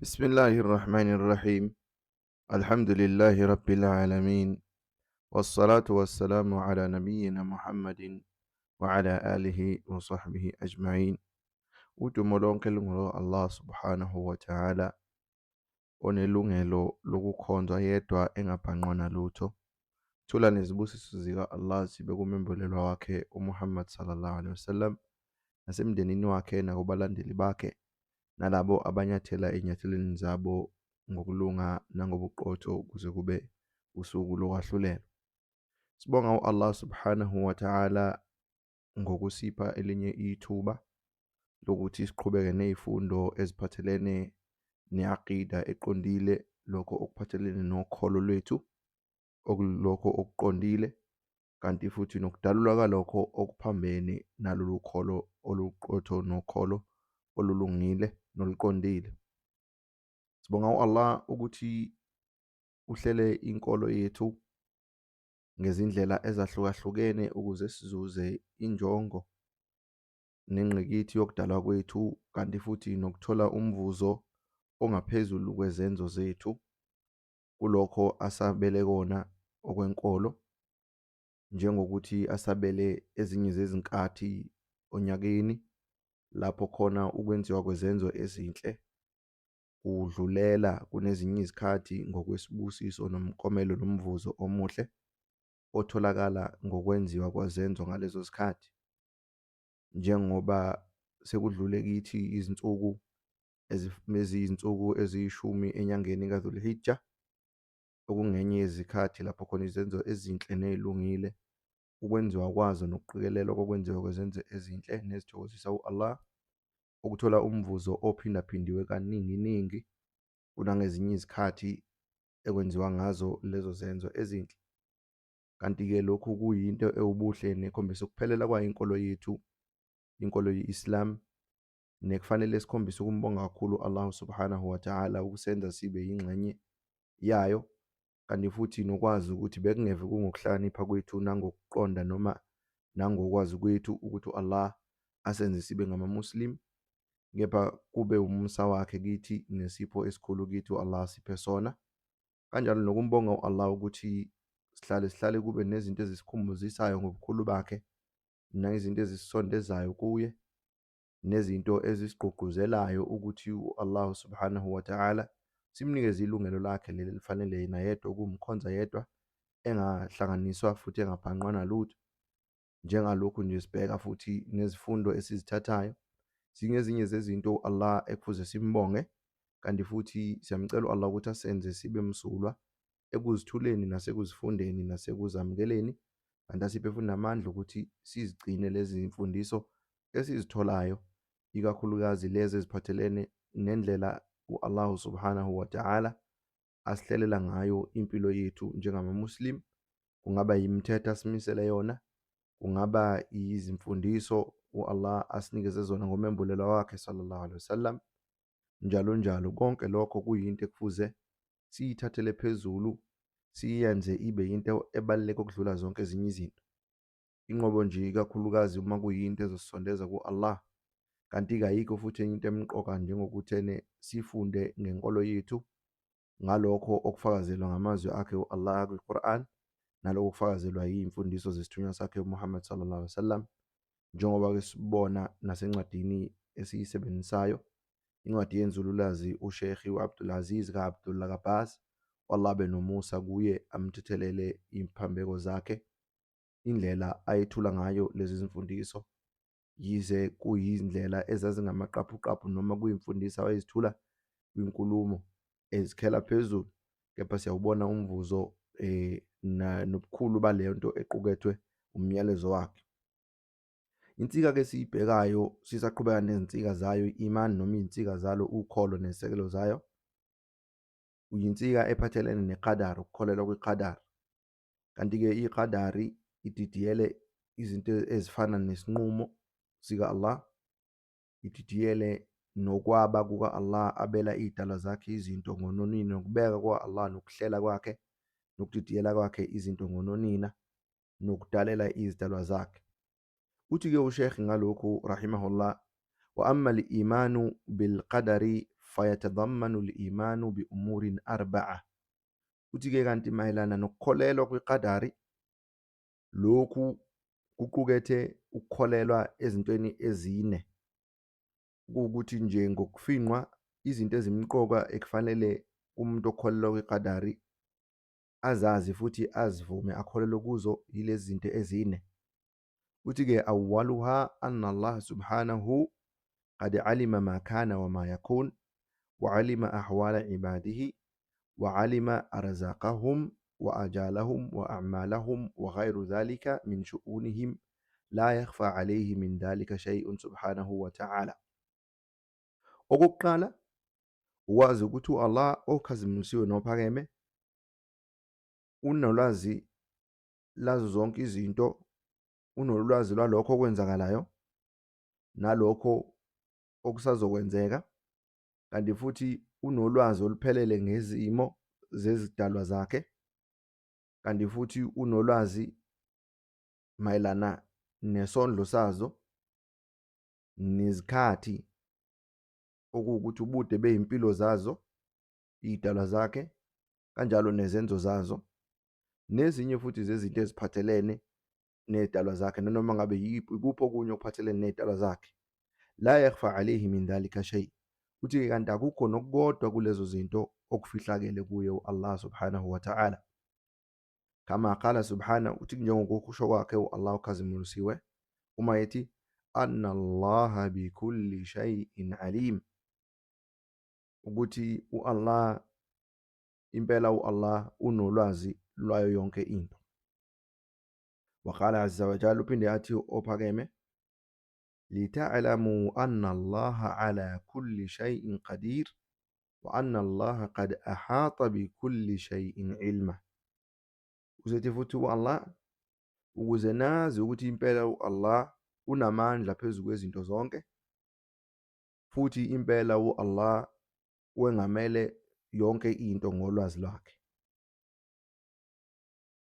Bismillahir Rahmanir Rahim. Alhamdulillahi Rabbil Alamin. Wassalatu wassalamu ala nabiyyina Muhammadin wa ala alihi wa sahbihi ajma'in. Udumo lonke lungulo Allah subhanahu wa ta'ala onelungelo lokukhonzwa yedwa engabhanqwa nalutho. Thula nezibusiso zika Allah zibe kumembulelwa wakhe uMuhammad sallallahu alaihi wasallam nasemndenini wakhe nakubalandeli bakhe nalabo abanyathela ezinyathelweni zabo ngokulunga nangobuqotho kuze kube usuku lokwahlulelwa. Sibonga u-Allah subhanahu wa ta'ala ngokusipha elinye ithuba lokuthi siqhubeke nezifundo eziphathelene ne-aqida eqondile, lokho okuphathelene nokholo lwethu, okulokho okuqondile, kanti futhi nokudalulwa kwalokho okuphambene nalolu kholo oluqotho nokholo olulungile noluqondile. Sibonga u-Allah ukuthi uhlele inkolo yethu ngezindlela ezahlukahlukene ukuze sizuze injongo nengqikithi yokudalwa kwethu, kanti futhi nokuthola umvuzo ongaphezulu kwezenzo zethu kulokho asabele kona okwenkolo, njengokuthi asabele ezinye zezinkathi onyakeni lapho khona ukwenziwa kwezenzo ezinhle kudlulela kunezinye izikhathi ngokwesibusiso nomklomelo nomvuzo omuhle otholakala ngokwenziwa kwezenzo ngalezo zikhathi. Njengoba sekudlule kithi izinsuku eziyinsuku eziyishumi enyangeni kaDhul-Hijjah, okungenye yezikhathi lapho khona izenzo ezinhle nezilungile ukwenziwa kwazo nokuqikelelwa kokwenziwa kwezenzo ezinhle nezithokozisa u-Allah ukuthola umvuzo ophindaphindiwe kaninginingi kunangezinye izikhathi ekwenziwa ngazo lezo zenzo ezinhle. Kanti-ke lokhu kuyinto ewubuhle nekhombisa ukuphelela kwayo inkolo yethu, inkolo ye-Islam, nekufanele sikhombise ukumbonga kakhulu Allah subhanahu wa ta'ala ukusenza sibe yingxenye yayo, kanti futhi nokwazi ukuthi bekungeve kungokuhlakanipha kwethu nangokuqonda noma nangokwazi kwethu ukuthi u-Allah asenze sibe ngama-Muslim, kepha kube umusa wakhe kithi nesipho esikhulu kithi u-Allah asiphe sona. Kanjalo nokumbonga u-Allah ukuthi sihlale kube nezinto ezisikhumbuzisayo ngobukhulu bakhe, nezinto ezisisondezayo kuye, nezinto ezisigqugquzelayo ukuthi u-Allah subhanahu wa ta'ala simnikeze ilungelo lakhe leli elifanele yena yedwa, ukumkhonza yedwa engahlanganiswa futhi engabhanqwa nalutho. Njengalokhu nje sibheka futhi nezifundo esizithathayo zingezinye zezinto u-Allah ekufuze simbonge, kanti futhi siyamcela u-Allah ukuthi asenze sibe msulwa ekuzithuleni nasekuzifundeni nasekuzamukeleni, kanti asiphe futhi namandla ukuthi sizigcine lezi zimfundiso esizitholayo, ikakhulukazi lezi eziphathelene nendlela u-Allah subhanahu wa ta'ala asihlelela ngayo impilo yethu njengama-Muslim. Kungaba yimithetho asimisele yona, kungaba izimfundiso u-Allah asinikeze zona ngomembulelwa wakhe sallallahu alaihi wasallam, njalo njalo. Konke lokho kuyinto ekufuze siyithathele phezulu, siyenze ibe yinto ebaluleke ukudlula zonke ezinye izinto. Inqobo nje ikakhulukazi uma kuyinto ezosisondeza ku-Allah. Kanti-ke ayikho futhi enye into emqoka njengokuthene sifunde ngenkolo yethu ngalokho okufakazelwa ngamazwi akhe u-Allah kwi-Quran, nalokho okufakazelwa yiy'mfundiso zesithunywa sakhe uMuhammad sallallahu alaihi wasallam, njengoba-ke sibona nasencwadini esiyisebenzisayo, incwadi yenzululwazi uShekhi u-Abdulaziz ka-Abdullah Kabaz, u-Allah abe nomusa kuye amthethelele iy'phambeko zakhe, indlela ayethula ngayo lezi zimfundiso, yize kuyindlela ezazingamaqaphuqaphu noma kuyimfundiso awayezithula kwinkulumo ezikhela phezulu, kepha siyawubona umvuzo nobukhulu baleyo nto equkethwe umyalezo wakhe. Insika-ke esiyibhekayo sisaqhubeka nezinsika zayo i-iman, noma iy'nsika zalo ukholo nezisekelo zayo, uyinsika ephathelene neqadar, ukukholelwa kwiqadar. Kanti-ke iqadari ididiyele izinto ezifana nesinqumo sika-Allah, ididiyele nokwaba kuka-Allah abela iy'dalwa zakhe izinto ngononina, nokubeka kwa-Allah nokuhlela kwakhe nokudidiyela kwakhe izinto ngononina nokudalela izidalwa zakhe. Uthi-ke uSheikh ngalokhu rahimahullah, wa amma al-imanu bilqadari Fayatadammanu al-imanu bi-umurin arba'a. Uthi-ke kanti mayelana nokukholelwa kwiqadari, lokhu kuqukethe ukukholelwa ezintweni ezine, kuwukuthi nje ngokufinqwa izinto ezimqoka ekufanele umuntu okholelwa kwiqadari azazi futhi azivume akholelwe kuzo yilezi zinto ezine. Uthi-ke awwaluha anna Allah subhanahu qad alima ma kana wa ma yakun wa alima ahwala ibadihi wa alima arzaqahum wa ajalahum wa a'malahum wa ghayru dhalika min shu'unihim la yakhfa alayhi min dhalika shay'un subhanahu wa ta'ala. Okokuqala, ukwazi ukuthi u-Allah okhazimulisiwe nophakeme unolwazi lazo zonke izinto, unolwazi lwalokho okwenzakalayo nalokho okusazokwenzeka, kanti futhi unolwazi oluphelele ngezimo zezidalwa zakhe, kanti futhi unolwazi mayelana nesondlo sazo nezikhathi okuwukuthi ubude beyimpilo zazo iy'dalwa zakhe, kanjalo nezenzo zazo, nezinye futhi zezinto eziphathelene ney'dalwa zakhe, nanoma ngabe ikuphi okunye okuphathelene ney'dalwa zakhe. La yakhfa alayhi min dhalika shay. Uthi-ke kanti akukho nokukodwa kulezo zinto okufihlakele kuye u-Allah subhanahu wa ta'ala. Kama qala subhanahu, uthi njengokusho kwakhe u-Allah okhazimulisiwe uma ethi anna Allaha bikulli shay'in alim, ukuthi u-Allah impela u-Allah unolwazi lwayo yonke into. Waqala azza wa jalla, uphinde athi ophakeme lita'lamu anna Allaha ala kulli shay'in qadir wa anna Allaha qad ahata bikulli shay'in ilma. Usethi futhi u-Allah ukuze nazi ukuthi impela u-Allah unamandla phezu kwezinto zonke, futhi impela u-Allah wengamele yonke into ngolwazi lwakhe.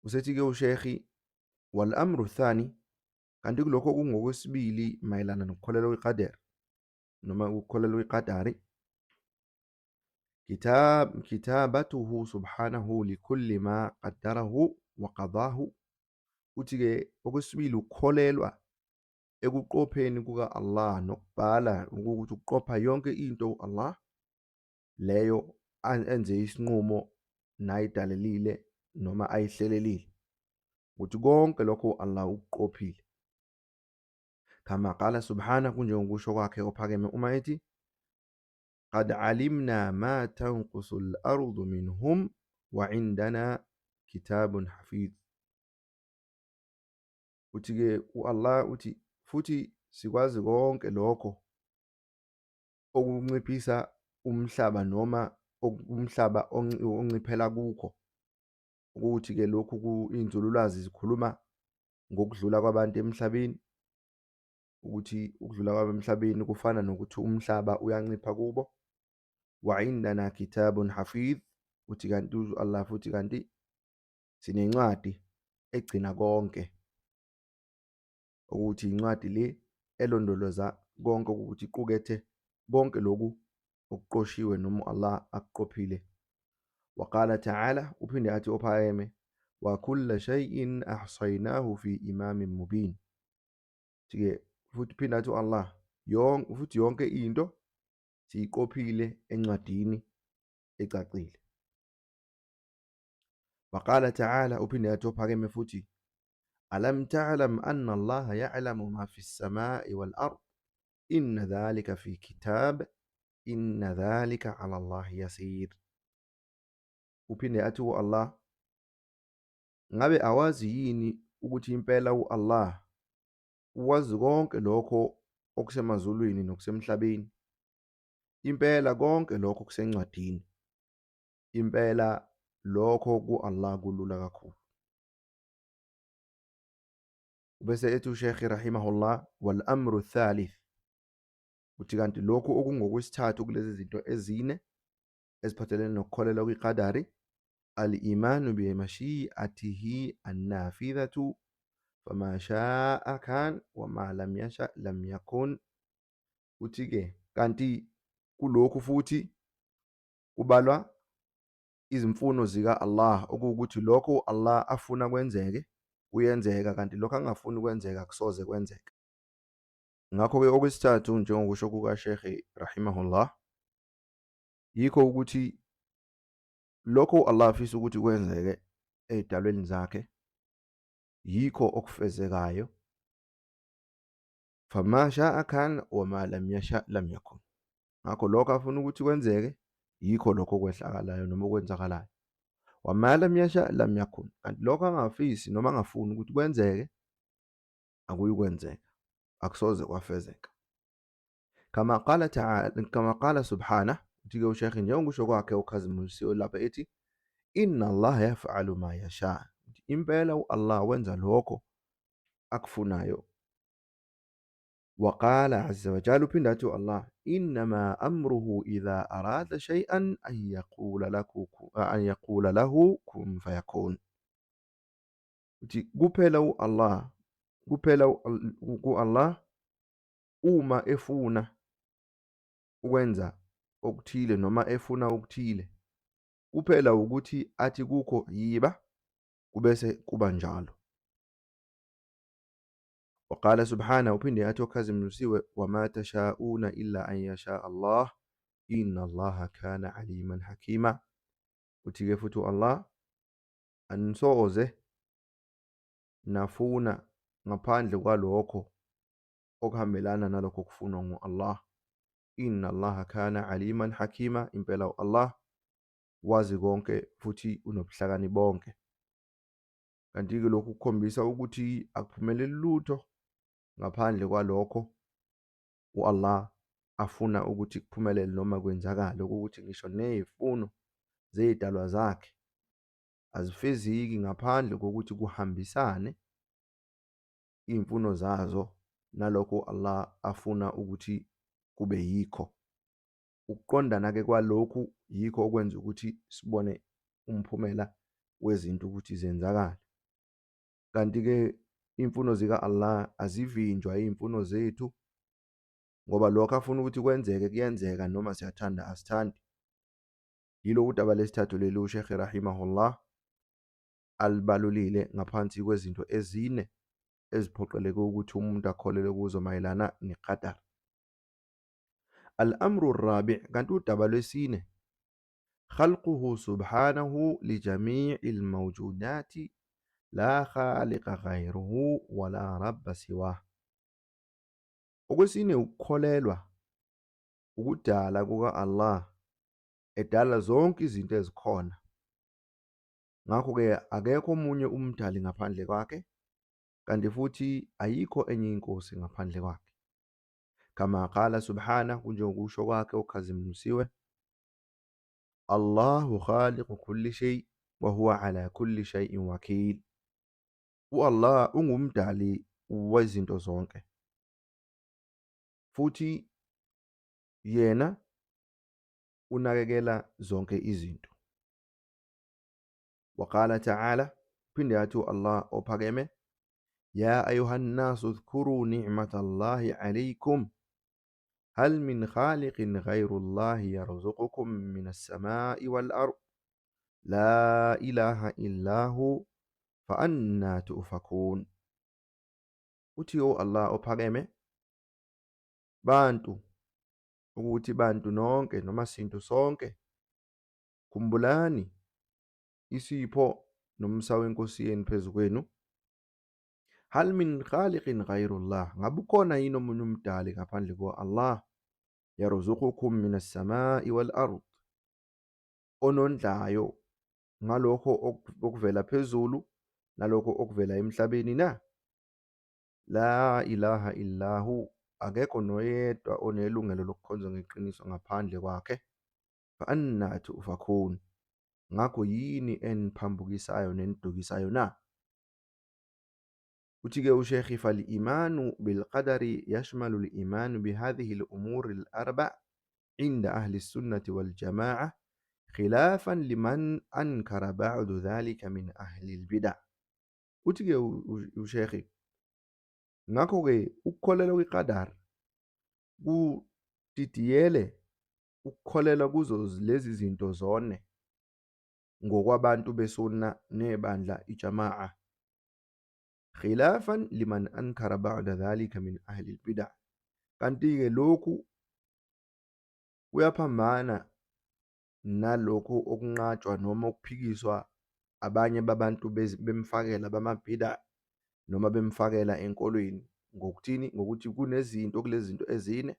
Usethi-ke uShekhi wal-amru thani, kanti kulokho kungokwesibili mayelana nokukholelwa kwiqadar noma ukukholelwa kwiqadari, kitabatuhu subhanahu likulli ma qaddarahu wa qadahu. Uthi-ke okwesibili ukukholelwa ekuqopheni kuka-Allah nokubhala, ukuthi ukuqopha yonke into u-Allah leyo enze isinqumo nayidalelile noma ayihlelelile, ukuthi konke lokho u-Allah ukuqophile. Kama qala subhanahu, kunjengokusho kwakhe ophakeme uma ethi qad alimna ma tanqusu al-ardu minhum wa indana kitabun hafiz. Uthi-ke u-Allah uthi futhi sikwazi konke lokho okunciphisa umhlaba noma umhlaba onciphela kukho, ukuthi-ke lokhu iy'nzululwazi zikhuluma ngokudlula kwabantu emhlabeni, ukuthi ukudlula kwabo emhlabeni kufana nokuthi umhlaba uyancipha kubo. Wa indana kitabun hafiz, uthi kanti u-Allah futhi kanti sinencwadi egcina konke, ukuthi incwadi le elondoloza konke, ukuthi iqukethe konke lokhu okuqoshiwe noma u-Allah akuqophile. Waqala ta'ala, uphinde athi ophakeme wa kulla shay'in ahsaynahu fi imamin mubin. Ke futhi uphinde athi u-Allah futhi yonke into siyiqophile encwadini ecacile. Waqala ta'ala, uphinde athi ophakeme futhi alam ta'lam anna Allah ya'lamu ma fi as-sama'i wal ard inna dhalika fi kitab inna dhalika 'ala Allah yasir. Uphinde athi u-Allah ngabe awazi yini ukuthi impela u-Allah uwazi konke lokho okusemazulwini nokusemhlabeni, impela konke lokho kusencwadini, impela lokho ku-Allah kulula kakhulu. Bese ethi uSheikh rahimahullah wal amru thalith, uthi kanti lokhu okungokwesithathu kulezi zinto ezine eziphathelene nokukholelwa kwiqadari, al-imanu bimashi'atihi an-nafidhatu fama sha'a kan wama lam yasha lam yakun. Uthi ke kanti Kulokhu futhi kubalwa izimfuno zika-Allah, okuwukuthi lokho u-Allah afuna kwenzeke kuyenzeka, kanti lokho angafuni kwenzeka akusoze kwenzeka. Ngakho-ke okwesithathu, njengokusho kukaShekhe rahimahullah, yikho ukuthi lokho u-Allah afisa ukuthi kwenzeke ey'dalweni zakhe yikho okufezekayo. Fama sha'a kan wama lam yasha lam yakun. Ngakho lokho afuna ukuthi kwenzeke yikho lokho okwehlakalayo noma okwenzakalayo. Wama lam yasha lam yakun. Kanti lokho angafisi noma angafuni ukuthi kwenzeke akuyikwenzeka, akusoze kwafezeka. Kama qala ta'ala, kama qala subhana, uthi-ke uShekhe njengokusho kwakhe okhazimulisiwe lapha ethi inna Allah yaf'alu ma yasha, impela u-Allah wenza lokho akufunayo. Waqala azza wa jalla, uphinde athi u-Allah innama amruhu idha arada shay'an an yaqula lahu kun fayakun. Uthi kuphela u-Allah, kuphela ku-Allah uma efuna ukwenza okuthile noma efuna okuthile, kuphela ukuthi athi kukho yiba, kubese kuba njalo. Waqala subhana, uphinde athi okhazimulisiwe wama tashauna illa an yasha Allah inna Allaha kana aliman hakima. Uthi-ke futhi u-Allah, anisoze nafuna ngaphandle kwalokho okuhambelana nalokho okufunwa ngu-Allah. Inna Allaha kana aliman hakima, impela u-Allah wazi konke futhi unobuhlakani bonke. Kanti-ke lokhu kukhombisa ukuthi akuphumeleli lutho ngaphandle kwalokho u-Allah afuna ukuthi kuphumelele noma kwenzakale, ukuthi ngisho ney'mfuno zey'dalwa zakhe azifezeki ngaphandle kokuthi kuhambisane iy'mfuno zazo nalokho Allah afuna ukuthi kube yikho. Ukuqondana-ke kwalokhu yikho okwenza ukuthi sibone umphumela wezinto ukuthi zenzakale. Kanti-ke iy'mfuno zika-Allah azivinjwa iy'mfuno zethu, ngoba lokho afuna ukuthi kwenzeke kuyenzeka noma siyathanda asithandi. Yilo udaba lesithathu leli uShekhe rahimahullah alibalulile ngaphansi kwezinto ezine eziphoqeleke ukuthi umuntu akholelwe kuzo mayelana neqadar. Al-amru rabi', kanti udaba lwesine, khalquhu subhanahu lijami'i al-mawjudati la khaliqa ghayruhu wala rabba siwah. Okwesine, ukukholelwa ukudala kuka-Allah, edala zonke izinto ezikhona. Ngakho-ke akekho omunye umdali ngaphandle kwakhe, kanti futhi ayikho enye inkosi ngaphandle kwakhe. Kama qala subhana, kunjengokusho kwakhe okhazimulisiwe, Allahu khaliqu kulli shay wa huwa ala kulli shay'in wakil. U-Allah ungumdali wezinto zonke, futhi yena unakekela zonke izinto. Waqala ta'ala, phinde athi u-Allah ophakeme, ya ayuha nnasu dhkuru ni'matallahi alaykum hal min khaliqin ghayru Allahi yarzuqukum minas samai wal ard la ilaha illa hu fa anna tu'fakun. Uthi u-Allah ophakeme, bantu, ukuthi bantu nonke noma sintu sonke, khumbulani isipho nomsa wenkosi yenu phezu kwenu. Hal min khaliqin ghayrullah, ngabe ukhona yini omunye umdali ngaphandle kwa-Allah? Yarzuqukum minas samai wal ard, onondlayo ngalokho okuvela phezulu nalokho okuvela emhlabeni na? La ilaha illahu, akekho noyedwa onelungelo lokukhonzwa ngeqiniso ngaphandle kwakhe. Fa anna tu'fakun, ngakho yini eniphambukisayo nenidukisayo na? Uthi-ke uShekhi, fal-imanu bilqadari yashmalu al-imanu bihadhihi al-umuri al-arba' inda ahli sunnati wal jama'a khilafan liman ankara ba'du dhalika min ahli al-bid'ah. Uthi-ke uShekhi, ngakho-ke ukukholelwa kwiqadar kudidiyele Ukukholelwa kuzo lezi zinto zone ngokwabantu besunna nebandla iJamaah. Khilafan liman ankara ba'da dhalika min ahli al-bid'ah. Kanti-ke lokhu kuyaphambana nalokhu okunqatshwa noma okuphikiswa abanye babantu bemfakela bamabhida noma bemfakela enkolweni. Ngokuthini? Ngokuthi kunezinto kulezi zinto ezine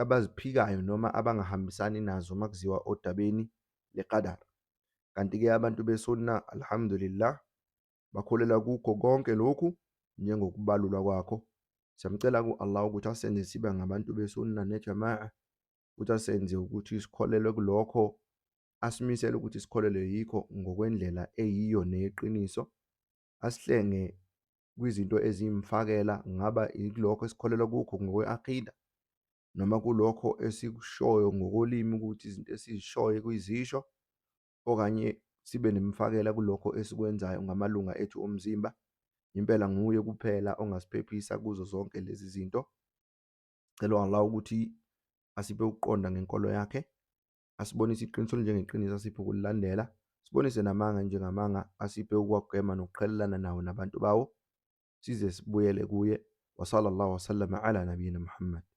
abaziphikayo noma abangahambisani nazo uma kuziwa odabeni leqadar. Kanti-ke abantu besunna, alhamdulillah, bakholelwa kukho konke lokhu njengokubalulwa kwakho. Siyamcela ku-Allah ukuthi asenze sibe ngabantu besunna nejamaa, futhi asenze ukuthi sikholelwe kulokho asimisele ukuthi sikholelwe yikho ngokwendlela eyiyo neyeqiniso, asihlenge kwizinto eziyimfakela, kungaba yilokho esikholelwa kukho ngokwe-aqida noma kulokho esikushoyo ngokolimi ukuthi izinto esizishoyo kuyizisho, okanye sibe nemfakela kulokho esikwenzayo ngamalunga ethu omzimba. Impela nguye kuphela ongasiphephisa kuzo zonke lezi zinto. Cela u-Allah ukuthi asiphe ukuqonda ngenkolo yakhe, asibonise iqiniso njengeqiniso, asiphe ukulilandela, sibonise namanga njengamanga, asiphe ukuwagwema nokuqhelelana nawo nabantu bawo, size sibuyele kuye. Wa sallallahu wasallama ala nabiyina Muhammad.